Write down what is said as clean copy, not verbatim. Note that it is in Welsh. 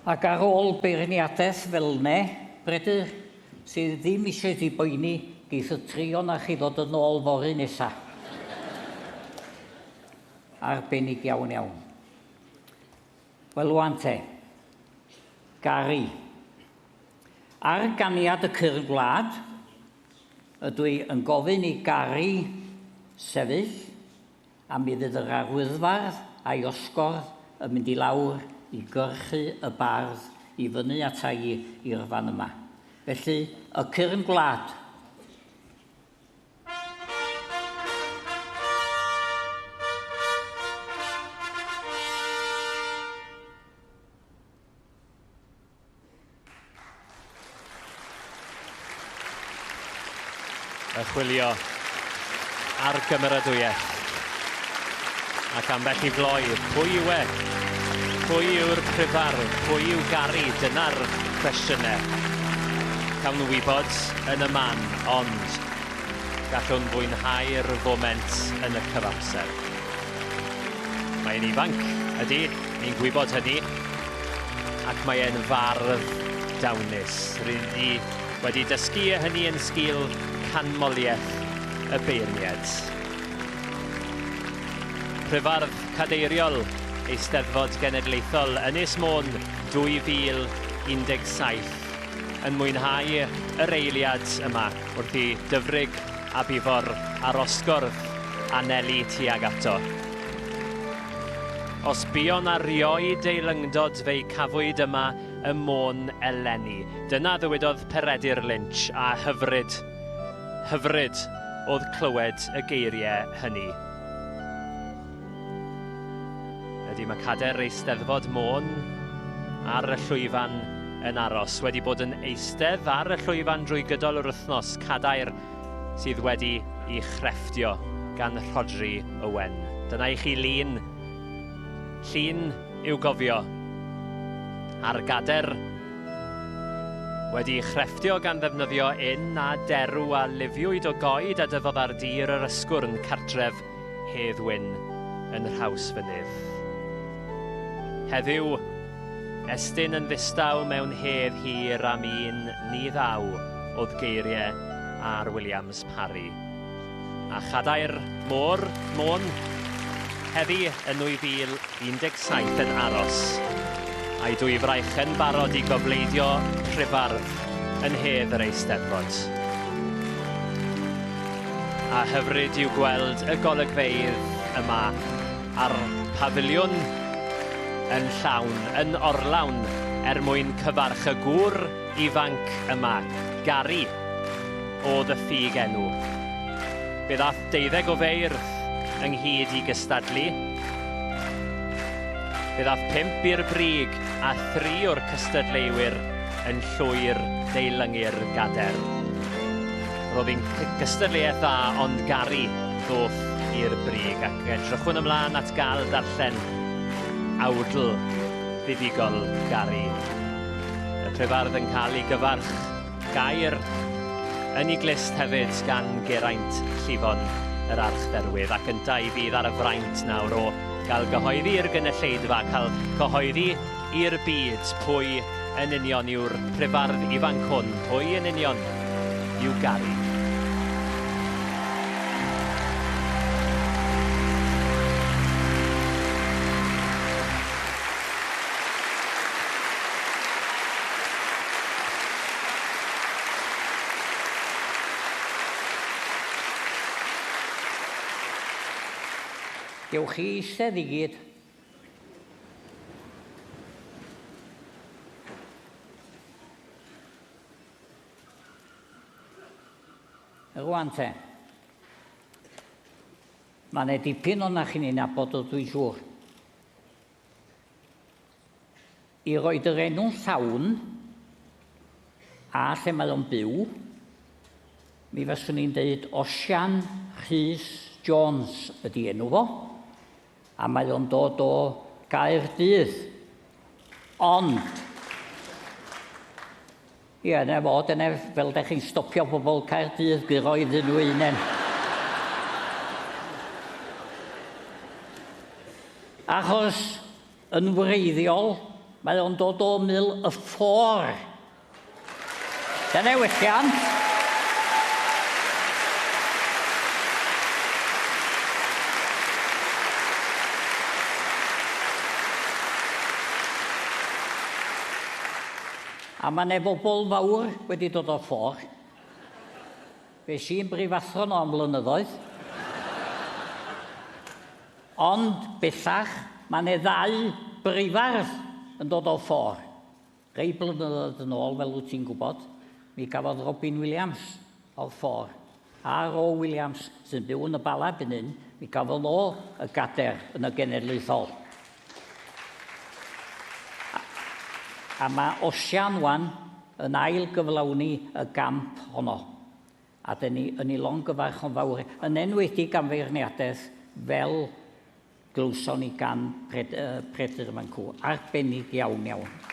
Ac ar ôl beirniadaeth fel 'ne, Bredur, sydd ddim eisiau i ti boeni, geith y trio 'na chi ddod yn ôl fory nesa. Arbennig iawn iawn. Wel wan te. Gary. Ar ganiad y cyrn gwlad, ydw i yn gofyn i Gary sefyll A mi fydd yr arwyddfardd a'i osgordd yn mynd i lawr i gyrchu y bardd i fyny ata i i'r fan yma. Felly, y cyrn gwlad. Y chwilio ar gymeradwyaeth. Ac ambell i gloi, pwy yw e? Pwy yw'r prifardd? Pwy yw Gary? Dyna'r cwestiynau. Cawn wybod yn y man, ond gallwn fwynhau'r foment yn y cyfamser. Mae'n ifanc, ydy, ni'n gwybod hynny, ac mae e'n fardd dawnus. Rydyn ni wedi dysgu hynny yn sgil canmoliaeth y beirniaid. Prifardd Cadeiriol Eisteddfod Genedlaethol Ynys Môn 2017 yn mwynhau yr eiliad yma wrth i Dyfrig a Bifor ar osgordd anelu tuag ato. Os buon ar rioed deilyngdod fe'i cafwyd yma ym Môn eleni. Dyna ddywedodd Peredur Lynch, a hyfryd, hyfryd oedd clywed y geiriau hynny. Ydy, mae Cader Eisteddfod Môn ar y llwyfan yn aros, wedi bod yn eistedd ar y llwyfan drwy gydol yr wythnos, cadair sydd wedi ei chrefftio gan Rhodri Owen. Dyna i chi lun. Llun i'w gofio. A'r gader wedi ei chrefftio gan ddefnyddio un a derw a lifiwyd o goed a dyfodd ar dir yr Ysgwrn cartref Hedd Wyn yn Nhrawsfynydd. Heddiw, Estyn yn ddistaw mewn hedd hir am un ni ddaw o'dd geirie ar Williams Parry. A chadair môr, Môn, heddi yn 2017 yn aros, a'i dwy fraich yn barod i gofleidio prifardd yn hedd yr Eisteddfod. A hyfryd yw gweld y golygfeydd yma a'r pafiliwn yn llawn, yn orlawn, er mwyn cyfarch y gŵr ifanc yma, Gary, oedd y ffug enw. Fe ddath deuddeg o feirdd ynghyd i gystadlu. Fe ddath pump i'r brig a thri o'r cystadleuwyr yn llwyr deilyngu'r gader. Roedd hi'n gystadleuaeth dda, ond Gary ddoth i'r brig ac edrychwn ymlaen at gael darllen awdl fuddugol Gary. Y prifardd yn cael ei gyfarch gair yn ei glust hefyd gan Geraint Llifon yr Archdderwydd ac yntau fydd ar y fraint nawr o gael gyhoeddi i'r gynulleidfa, cael cyhoeddi i'r byd pwy yn union yw'r prifardd ifanc hwn, pwy yn union yw Gary. Gewch chi eistedd i gyd. Rwan te. Mae yna dipyn o'na chi'n ei nabod o dwi'n siŵr. I roed yr enw'n llawn a lle mae o'n byw, mi faswn i'n deud Osian Rhys Jones ydy enw fo. A mae o'n dod o Gaerdydd. Ond, ie, na fo, dyna fel da chi'n stopio pobl Caerdydd guro iddyn nhw unen. Achos, yn wreiddiol, Mae o'n dod o ymyl y ffôr. Dyna welliant. A mae 'na bobl fawr wedi dod o'r ffôr. Fe sy'n brifathro nhw am flynyddoedd. Ond bellach, mae 'na ddau brifardd yn dod o'r ffôr. Rhai blynyddoedd yn ôl, fel wyt ti'n gwybod, mi gafodd Robin Williams o'r ffôr. A Ro Williams, sy'n byw yn y Bala byn hyn, mi gafodd o y gader yn y Genedlaethol. A, a mae Osian wan yn ail gyflawni y gamp honno. A dyn ni yn ei longyfarch o'n fawr, yn enwedig am feirniadaeth fel glywson ni gan Pred, Peredur Mancw. Arbennig iawn iawn.